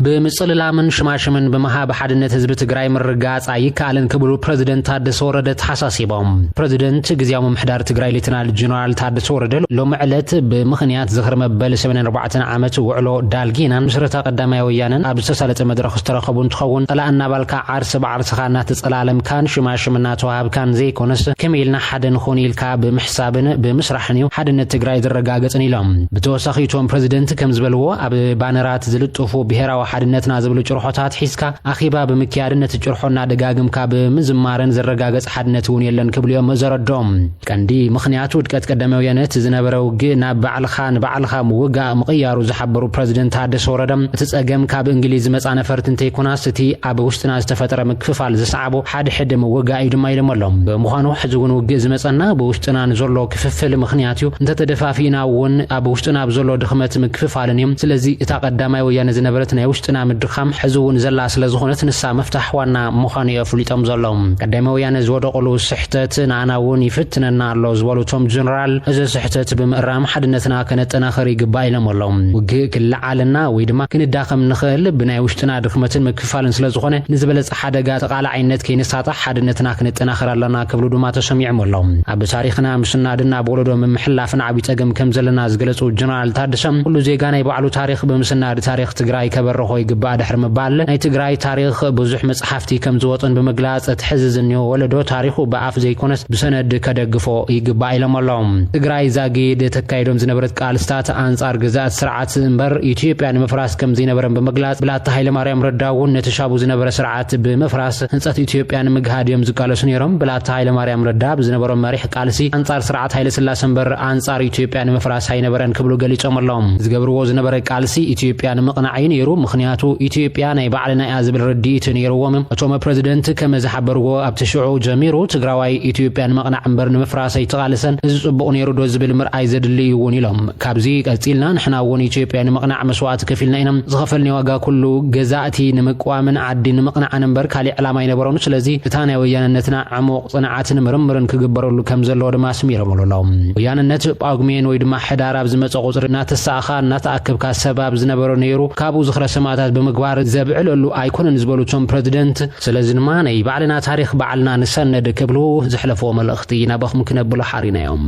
ብምጽልላምን ሽማሽምን ብምሃብ ሓድነት ህዝቢ ትግራይ ምርጋጽ ኣይከኣልን ክብሉ ፕረዚደንት ታደሰ ወረደ ተሓሳሲቦም። ፕረዚደንት ግዝያዊ ምምሕዳር ትግራይ ሌተናል ጀነራል ታደሰ ወረደ ሎሚ ዕለት ብምኽንያት ዝኽሪ መበል ሰማንያን ኣርባዕተን ዓመት ውዕሎ ዳልጊናን ምስረታ ቀዳማይ ወያነን ኣብ ዝተሳለጠ መድረኽ ዝተረኸቡ እንትኸውን፣ ጸላእ እናባልካ ዓርሲ ብዓርስኻ እናተጸላለምካን ሽማሽም እናተዋሃብካን ዘይኮነስ፣ ከመይ ኢልና ሓደ ንኹን ኢልካ ብምሕሳብን ብምስራሕን እዩ ሓድነት ትግራይ ዝረጋገጽን ኢሎም። ብተወሳኺ እቶም ፕረዚደንት ከም ዝበልዎ፣ ኣብ ባነራት ዝልጥፉ ብሄራዊ ሓድነትና ዝብሉ ጭርሖታት ሒዝካ ኣኼባ ብምክያድን ነቲ ጭርሖ እናደጋግምካ ብምዝማርን ዝረጋገጽ ሓድነት እውን የለን ክብሉ እዮም ዘረድኦም። ቀንዲ ምኽንያት ውድቀት ቀዳማይ ወያነ እቲ ዝነበረ ውግእ ናብ ባዕልኻ ንባዕልኻ ምውጋእ ምቕያሩ ዝሓበሩ ፕረዚደንት ታደሰ ወረደ፣ እቲ ጸገም ካብ እንግሊዝ ዝመጻ ነፈርቲ እንተይኮናስ፣ እቲ ኣብ ውሽጥና ዝተፈጠረ ምክፍፋል ዝሰዓቦ ሓድሕድ ምውጋእ እዩ ድማ ኢሎም ኣለዉ። ብምዃኑ፣ ሕዚ እውን ውግእ ዝመጸና ብውሽጥና ንዘሎ ክፍፍል ምኽንያት እዩ። እንተተደፋፊእና እውን ኣብ ውሽጥና ኣብ ዘሎ ድኽመት ምክፍፋልን እዮም። ስለዚ እታ ቀዳማይ ወያነ ዝነበረት ናይ ውሽጥና ምድኻም ሕዚ እውን ዘላ ስለ ዝኾነት፣ ንሳ መፍታሕ ዋና ምዃኑ እዩ ኣፍሊጦም ዘሎ። ቀዳማይ ወያነ ዝወደቐሉ ስሕተት ንኣና እውን ይፍትነና ኣሎ ዝበሉ እቶም ጀነራል፣ እዚ ስሕተት ብምእራም ሓድነትና ከነጠናኸር ይግባእ ኢሎም ኣለዉ። ውግእ ክለዓልና ወይ ድማ ክንዳኸም ንኽእል ብናይ ውሽጥና ድኽመትን ምክፋልን ስለ ዝኾነ፣ ንዝበለጸ ሓደጋ ተቓላዓይነት ከይንሳጣሕ ሓድነትና ክነጠናኸር ኣለና ክብሉ ድማ ተሰሚዖም ኣለዉ። ኣብ ታሪኽና ምስናድን ኣብ ወለዶ ምምሕላፍን ዓብዪ ጸገም ከም ዘለና ዝገለጹ ጀነራል ታደሰ፣ ኩሉ ዜጋ ናይ ባዕሉ ታሪኽ ብምስናድ ታሪኽ ትግራይ ከበርኾ ይግባእ ድሕሪ ምባል፣ ናይ ትግራይ ታሪኽ ብዙሕ መጽሓፍቲ ከም ዝወጾን ብምግላጽ፣ እቲ ሕዚ ዝኒኦ ወለዶ ታሪኹ ብኣፍ ዘይኮነስ ብሰነድ ከደግፎ ይግባእ ኢሎም ኣለዉ። ትግራይ ዛጊድ ተካይዶም ዝነበረት ቃልስታት ኣንጻር ግዛኣት ስርዓት እምበር ኢትዮጵያ ንምፍራስ ከም ዘይነበረን ብምግላጽ፣ ብላታ ሃይለማርያም ረዳ እውን ነቲ ሻቡ ዝነበረ ስርዓት ብምፍራስ ህንጸት ኢትዮጵያ ንምግሃድ እዮም ዝቃለሱ ነይሮም። ብላታ ሃይለማርያም ረዳ ብዝነበሮም መሪሕ ቃልሲ ኣንጻር ስርዓት ሃይለ ስላሴ እምበር ኣንጻር ኢትዮጵያ ንምፍራስ ኣይነበረን ክብሉ ገሊጾም ኣለዉ። ዝገብርዎ ዝነበረ ቃልሲ ኢትዮጵያ ንምቕናዕ እዩ ነይሩ። ምኽንያቱ ኢትዮጵያ ናይ ባዕልና እያ ዝብል ርድኢት ነይርዎም። እቶም ፕረዚደንት ከም ዝሓበርዎ፣ ኣብቲ ሽዑ ጀሚሩ ትግራዋይ ኢትዮጵያ ንምቕናዕ እምበር ንምፍራስ ኣይተቓለሰን። እዚ ጽቡቕ ነይሩ ዶ ዝብል ምርኣይ ዘድሊ እዩ እውን ኢሎም። ካብዚ ቀጺልና ንሕና እውን ኢትዮጵያ ንምቕናዕ መስዋእቲ ከፊልና ኢና። ዝኸፈልናዮ ዋጋ ኩሉ ገዛእቲ ንምቅዋምን ዓዲ ንምቕናዕን እምበር ካሊእ ዕላማ ኣይነበሮን። ስለዚ እታ ናይ ወያንነትና ዕሙቕ ጽንዓትን ምርምርን ክግበረሉ ከም ዘለዎ ድማ ኣስሚሮምሉ ኣለዉ። ወያንነት ጳጉሜን ወይ ድማ ሕዳር ኣብ ዝመጸ ቁጽሪ እናተሳእኻ እናተኣከብካ ሰብ ኣብ ዝነበሮ ነይሩ ካብኡ ዝኽረ ሰማእታት ብምግባር ዘብዕለሉ ኣይኮነን ዝበሉ እቶም ፕረዚደንት፣ ስለዚ ድማ ናይ ባዕልና ታሪኽ ባዕልና ንሰነድ ክብሉ ዘሕለፍዎ መልእኽቲ ናባኹም ክነብሎ ሓሪናዮም።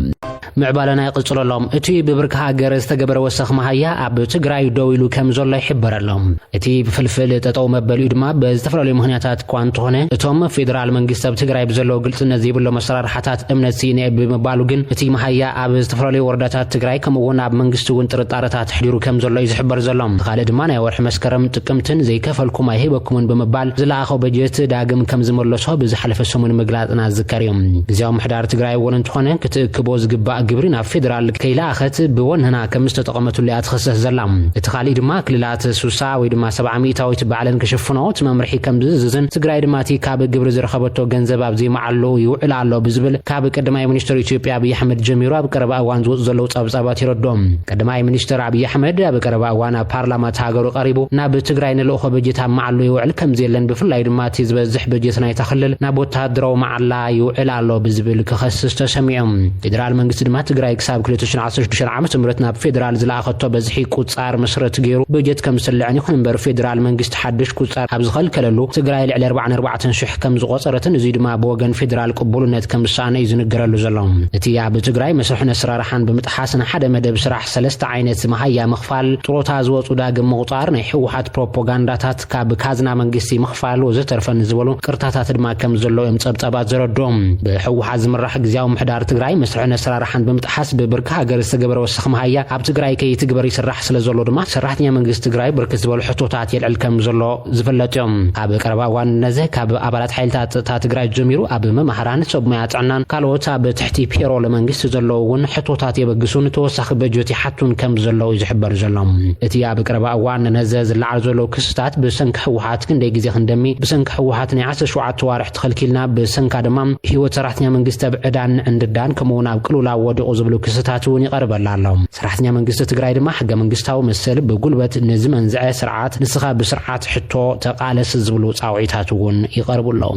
ምዕባለና ይቕጽል ኣሎ። እቲ ብብርኪ ሃገር ዝተገበረ ወሰኽ መሃያ ኣብ ትግራይ ደው ኢሉ ከም ዘሎ ይሕበር ኣሎ። እቲ ብፍልፍል ጠጠው መበሊኡ ድማ ብዝተፈላለዩ ምኽንያታት እኳ እንተኾነ፣ እቶም ፌደራል መንግስቲ ኣብ ትግራይ ብዘለዎ ግልጽነት ዘይብሎም ኣሰራርሓታት እምነት ስኢነ ብምባሉ ግን፣ እቲ መሃያ ኣብ ዝተፈላለዩ ወረዳታት ትግራይ ከምኡ እውን ኣብ መንግስቲ እውን ጥርጣረታት ኣሕዲሩ ከም ዘሎ እዩ ዝሕበር ዘሎ። እቲ ካልእ ድማ ናይ ወርሒ መስከረም ጥቅምትን ዘይከፈልኩም ኣይህበኩምን ብምባል ዝለኣኸው በጀት ዳግም ከም ዝመለሶ ብዝሓለፈ ሰሙን ምግላጽና ዝዝከር እዩ። ግዝያዊ ምሕዳር ትግራይ እውን እንተኾነ ክትእክቦ ዝግባእ ግብሪ ናብ ፌደራል ከይለኣኸት ብወንህና ከም ዝተጠቐመትሉ እያ ትኽሰስ ዘላ። እቲ ካሊእ ድማ ክልላት ሱሳ ወይ ድማ ሰብዓ ሚእታዊት ባዕለን ክሽፍኖ እቲ መምርሒ ከም ዝእዝዝን ትግራይ ድማ እቲ ካብ ግብሪ ዝረኸበቶ ገንዘብ ኣብ ዘይመዓሉ ይውዕል ኣሎ ብዝብል ካብ ቀዳማይ ሚኒስትር ኢትዮጵያ ኣብይ ኣሕመድ ጀሚሩ ኣብ ቀረባ እዋን ዝወፁ ዘለዉ ጸብጻባት የረድኦም። ቀዳማይ ሚኒስትር ኣብይ ኣሕመድ ኣብ ቀረባ እዋን ኣብ ፓርላማ እቲ ሃገሩ ቀሪቡ ናብ ትግራይ ንልእኾ በጀት ኣብ መዓሉ ይውዕል ከም ዘየለን ብፍላይ ድማ እቲ ዝበዝሕ በጀት ናይታ ክልል ናብ ወታደራዊ መዓላ ይውዕል ኣሎ ብዝብል ክኸስስ ተሰሚዖም። ፌደራል መንግስቲ ድማ ትግራይ ክሳብ ክልተ ሽሕን ዓሰርተ ሽዱሽተ ዓመተ ምህረት ናብ ፌደራል ዝለኣኸቶ በዝሒ ቁጻር መሰረት ገይሩ በጀት ከም ዝስልዕን ይኹን እምበር ፌደራል መንግስቲ ሓድሽ ቁጻር ኣብ ዝኸልከለሉ ትግራይ ልዕሊ ኣርባዓን ኣርባዕተን ሽሕ ከም ዝቆጸረትን እዙይ ድማ ብወገን ፌደራል ቅቡልነት ከም ዝሰኣነ እዩ ዝንገረሉ ዘሎ። እቲ ኣብ ትግራይ መስርሕን ኣሰራርሓን ብምጥሓስ ንሓደ መደብ ስራሕ ሰለስተ ዓይነት መሃያ ምኽፋል፣ ጥሮታ ዝወፁ ዳግም ምቑጻር፣ ናይ ህወሓት ፕሮፓጋንዳታት ካብ ካዝና መንግስቲ ምኽፋል ወዘተርፈ ንዝበሉ ቅርታታት ድማ ከም ዘሎ እዮም ጸብጻባት ዘረድኦም። ብህወሓት ዝምራሕ ግዝያዊ ምሕዳር ትግራይ መስርሕን ኣሰራርሓን ብምጥሓስ ብብርኪ ሃገር ዝተገበረ ወሰኽ መሃያ ኣብ ትግራይ ከይትግበር ይስራሕ ስለ ዘሎ ድማ ሰራሕተኛ መንግስቲ ትግራይ ብርክት ዝበሉ ሕቶታት የልዕል ከም ዘሎ ዝፍለጥ እዮም። ኣብ ቀረባ እዋን ነዚ ካብ ኣባላት ሓይልታት ጸጥታ ትግራይ ጀሚሩ ኣብ መማህራን፣ ሰብ ሞያ ጥዕናን ካልኦት ኣብ ትሕቲ ፔሮል መንግስቲ ዘለዉ እውን ሕቶታት የበግሱን ተወሳኺ በጀት ይሓቱን ከም ዘለዉ እዩ ዝሕበር ዘሎ። እቲ ኣብ ቀረባ እዋን ነዚ ዝለዓል ዘሎ ክስታት ብሰንኪ ህወሓት ክንደይ ግዜ ክንደሚ፣ ብሰንኪ ህወሓት ናይ ዓሰርተ ሸውዓተ ዋርሕ ተኸልኪልና፣ ብሰንካ ድማ ህይወት ሰራሕተኛ መንግስቲ ኣብ ዕዳን ዕንድዳን ከምኡ እውን ኣብ ቅልውላው ወዲቑ ዝብሉ ክስታት እውን ይቐርበላ ኣሎ። ሰራሕተኛ መንግስቲ ትግራይ ድማ ሕገ መንግስታዊ መሰል ብጉልበት ንዝመንዝዐ ስርዓት ንስኻ ብስርዓት ሕቶ ተቓለስ ዝብሉ ጻውዒታት እውን ይቐርቡ ኣለዉ።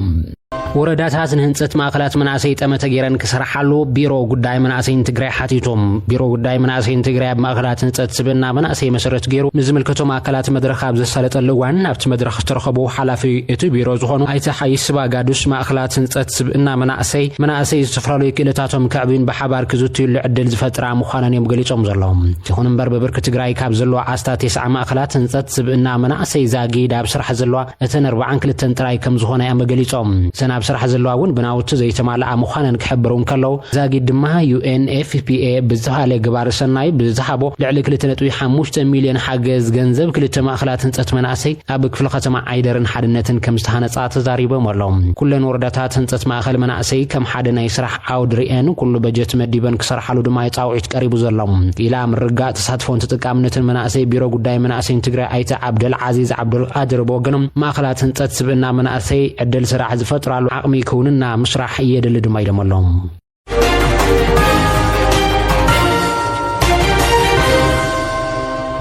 ወረዳታት ንህንፀት ማእኸላት መናእሰይ ጠመተ ገይረን ክሰርሓሉ ቢሮ ጉዳይ መናእሰይን ትግራይ ሓቲቶም። ቢሮ ጉዳይ መናእሰይን ትግራይ ኣብ ማእኸላት ህንፀት ስብእና መናእሰይ መሰረት ገይሩ ንዝምልከቶም ኣካላት መድረኽ ኣብ ዘሳለጠሉ እዋን፣ ኣብቲ መድረኽ ዝተረኸቡ ሓላፊ እቲ ቢሮ ዝኾኑ ኣይተ ሓይስ ባጋዱስ፣ ማእኸላት ህንፀት ስብእና መናእሰይ፣ መናእሰይ ዝተፈላለዩ ክእለታቶም ከዕብዩን ብሓባር ክዝትዩሉ ዕድል ዝፈጥራ ምዃነን እዮም ገሊጾም ዘለዉ። ይኹን እምበር፣ ብብርኪ ትግራይ ካብ ዘለዋ ኣስታት ተስዓ ማእኸላት ህንፀት ስብእና መናእሰይ ዛጊድ ኣብ ስራሕ ዘለዋ እተን ኣርባዓን ክልተን ጥራይ ከም ዝኾና እዮም ገሊጾም። እተን ኣብ ስራሕ ዘለዋ እውን ብናውቲ ዘይተማልኣ ምዃነን ክሕብሩ እንከለዉ፣ ዛጊድ ድማ ዩ ኤን ኤፍ ፒ ኤ ብዝተባሃለ ግባረ ሰናይ ብዝሃቦ ልዕሊ ክልተ ነጥቢ ሓሙሽተ ሚልዮን ሓገዝ ገንዘብ ክልተ ማእኸላት ህንፀት መናእሰይ ኣብ ክፍለ ከተማ ዓይደርን ሓድነትን ከም ዝተሃነፃ ተዛሪቦም ኣለዉ። ኩለን ወረዳታት ህንፀት ማእኸል መናእሰይ ከም ሓደ ናይ ስራሕ ዓውዲ ርኤን ኩሉ በጀት መዲበን ክሰርሓሉ ድማ እዩ ፃውዒት ቀሪቡ ዘሎ። ክኢላ ምርጋእ ተሳትፎን ተጠቃምነትን መናእሰይ ቢሮ ጉዳይ መናእሰይን ትግራይ ኣይተ ዓብደል ዓዚዝ ዓብደል ቃድር ብወገኖም፣ ማእኸላት ህንፀት ስብእና መናእሰይ ዕድል ስራሕ ዝፈጥራሉ ዓቕሚ ክውንና ምስራሕ የድሊ ድማ ኢሎም ኣለዉ።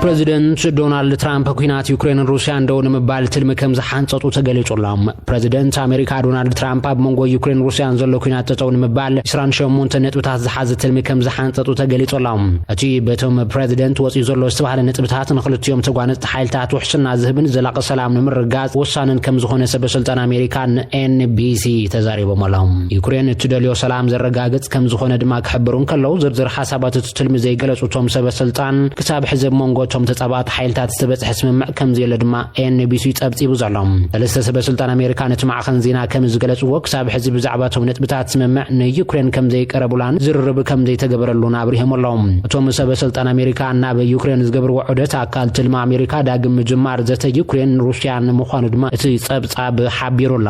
ፕረዚደንት ዶናልድ ትራምፕ ኲናት ዩክሬንን ሩስያን ደው ንምባል ትልሚ ከም ዝሓንጸጹ ተገሊጹ ኣሎ። ፕረዚደንት ኣሜሪካ ዶናልድ ትራምፕ ኣብ መንጎ ዩክሬን ሩስያን ዘሎ ኲናት ጠጠው ንምባል ዕስራን ሸሞንተ ነጥብታት ዝሓዘ ትልሚ ከም ዝሓንጸጹ ተገሊጹ ኣሎ። እቲ በቶም ፕረዚደንት ወጺኡ ዘሎ ዝተባህለ ነጥብታት ንኽልቲኦም ተጓነጽቲ ሓይልታት ውሕስና ዝህብን ዘላቒ ሰላም ንምርጋጽ ወሳንን ከም ዝኾነ ሰበ ስልጣን ኣሜሪካ ን ኤን ቢ ሲ ተዛሪቦም ኣለዉ። ዩክሬን እትደልዮ ሰላም ዘረጋግጽ ከም ዝኾነ ድማ ክሕብሩ እንከለዉ፣ ዝርዝር ሓሳባት እቲ ትልሚ ዘይገለጹ እቶም ሰበ ስልጣን፣ ክሳብ ሕዚ ኣብ መንጎ እቶም ተጻባእቲ ሓይልታት ዝተበጽሐ ስምምዕ ከም ዘየለ ድማ ኤን ቢ ሲ ጸብጺቡ ዘሎ። ሰለስተ ሰበ ስልጣን ኣሜሪካ ነቲ ማዕኸን ዜና ከም ዝገለጽዎ፣ ክሳብ ሕዚ ብዛዕባ እቶም ነጥብታት ስምምዕ ንዩክሬን ከም ዘይቀረቡላን ዝርርብ ከም ዘይተገበረሉን ኣብሪሆም ኣለዉ። እቶም ሰበ ስልጣን ኣሜሪካ ናብ ዩክሬን ዝገብርዎ ዑደት ኣካል ትልሚ ኣሜሪካ ዳግም ምጅማር ዘተ ዩክሬን ሩስያን ምዃኑ ድማ እቲ ጸብጻብ ሓቢሩ ኣሎ።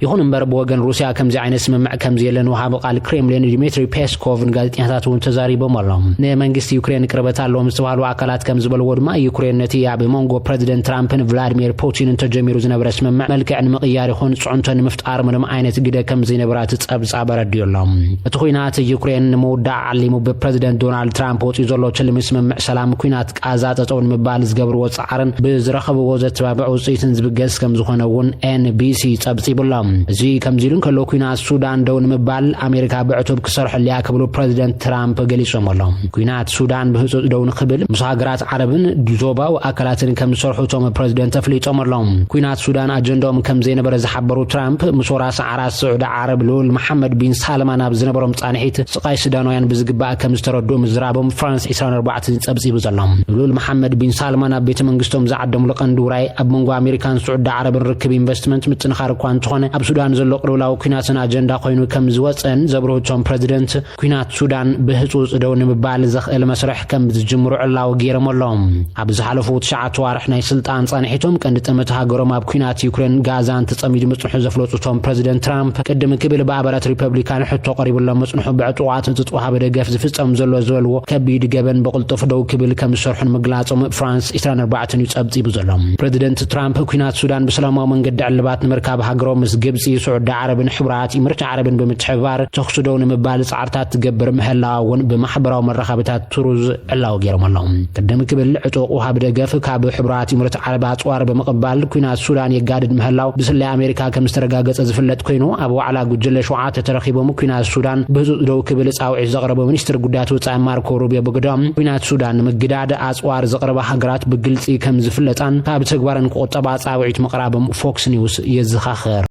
ይኹን እምበር፣ ብወገን ሩስያ ከምዚ ዓይነት ስምምዕ ከም ዘየለን ወሃቢ ቃል ክሬምሊን ዲሚትሪ ፔስኮቭ ንጋዜጠኛታት እውን ተዛሪቦም ኣለዉ። ንመንግስቲ ዩክሬን ቅርበት ኣለዎም ዝተባህሉ ኣካላት ከም ዝበልዎ ድማ፣ ዩክሬን ነቲ ኣብ መንጎ ፕረዚደንት ትራምፕን ቭላድሚር ፑቲንን ተጀሚሩ ዝነበረ ስምምዕ መልክዕ ንምቕያር ይኹን ጽዕንቶ ንምፍጣር ምንም ዓይነት ግደ ከም ዘይነበራ እቲ ጸብጻብ ኣረዲኡ ኣሎ። እቲ ኲናት ዩክሬን ንምውዳእ ዓሊሙ ብፕረዚደንት ዶናልድ ትራምፕ ወጺኡ ዘሎ ትልሚ ስምምዕ ሰላም ኲናት ቃዛ ጠጠው ንምባል ዝገብርዎ ጻዕርን ብዝረኸብዎ ዘተባብዕ ውጽኢትን ዝብገስ ከም ዝኾነ እውን ኤን ቢ ሲ ጸብጺቡ ኣሎ። እዚ ከምዚ ኢሉ እንከሎ፣ ኲናት ሱዳን ደው ንምባል ኣሜሪካ ብዕቱብ ክሰርሐሉ እያ ክብሉ ፕረዚደንት ትራምፕ ገሊጾም ኣሎ። ኲናት ሱዳን ብህጹጽ ደው ንኽብል ምስ ሃገራት ዓረብን ዞባዊ ኣካላትን ከም ዝሰርሑ እቶም ፕረዚደንት ኣፍሊጦም ኣለዉ። ኲናት ሱዳን ኣጀንዳኦም ከም ዘይነበረ ዝሓበሩ ትራምፕ፣ ምስ ወራሲ ዓራት ስዑዲ ዓረብ ልኡል መሓመድ ቢን ሳልማን ኣብ ዝነበሮም ጻንሒት፣ ስቓይ ሱዳናውያን ብዝግባእ ከም ዝተረድኡ ምዝራቦም ፍራንስ ዕስራን ኣርባዕተን ጸብጺቡ ዘሎ። ልኡል መሓመድ ቢን ሳልማን ኣብ ቤተ መንግስቶም ዝዓደምሉ ቀንዲ ውራይ ኣብ መንጎ ኣሜሪካን ስዑዲ ዓረብን ርክብ ኢንቨስትመንት ምጥንኻር እኳ እንተኾነ፣ ኣብ ሱዳን ዘሎ ቅልውላው ኲናትን ኣጀንዳ ኮይኑ ከም ዝወጸን ዘብርሁ እቶም ፕረዚደንት፣ ኲናት ሱዳን ብህጹጽ ደው ንምባል ዘኽእል መስርሕ ከም ዝጅምሩ ዕላዊ ገይሮም ኣለዉ። ኣብ ዝሓለፉ ትሽዓተ ኣዋርሕ ናይ ስልጣን ጻንሒቶም፣ ቀንዲ ጠመተ ሃገሮም ኣብ ኲናት ዩክሬን ጋዛን ተጸሚዱ ምጽንሑ ዘፍለጡ እቶም ፕረዚደንት ትራምፕ፣ ቅድም ክብል ብኣባላት ሪፐብሊካን ሕቶ ቀሪቡሎም ምጽንሑ፣ ብዕጡቓት እቲ ዝተዋሃበ ደገፍ ዝፍጸም ዘሎ ዝበልዎ ከቢድ ገበን ብቕልጡፍ ደው ክብል ከም ዝሰርሑን ምግላጾም ፍራንስ ዕስራን ኣርባዕተን እዩ ጸብጺቡ ዘሎ። ፕረዚደንት ትራምፕ፣ ኲናት ሱዳን ብሰላማዊ መንገዲ ዕልባት ንምርካብ ሃገሮም ምስ ግብጺ፣ ስዑዲ ዓረብን ሕቡራት ኢምርት ዓረብን ብምትሕብባር ተኹሲ ደው ንምባል ጻዕርታት ትገብር ምህላዋ እውን ብማሕበራዊ መራኸቢታት ትሩዝ ዕላዊ ገይሮም ኣለዉ። ቅድም ክብል ዕጡቕ ወሃቢ ደገፍ ካብ ሕቡራት ኢምርት ዓረብ ኣጽዋር ብምቕባል ኲናት ሱዳን የጋድድ ምህላው ብስለያ ኣሜሪካ ከም ዝተረጋገጸ ዝፍለጥ ኮይኑ፣ ኣብ ዋዕላ ጉጅለ ሸውዓተ ተረኺቦም ኲናት ሱዳን ብህጹጽ ደው ክብል ጻውዒት ዘቕረቡ ሚኒስትር ጉዳያት ወጻኢ ማርኮ ሩቢዮ ብግዳም፣ ኲናት ሱዳን ንምግዳድ ኣጽዋር ዘቕረባ ሃገራት ብግልጺ ከም ዝፍለጣን ካብ ተግባረን ክቑጠባ ጻውዒት ምቕራቦም ፎክስ ኒውስ የዘኻኽር።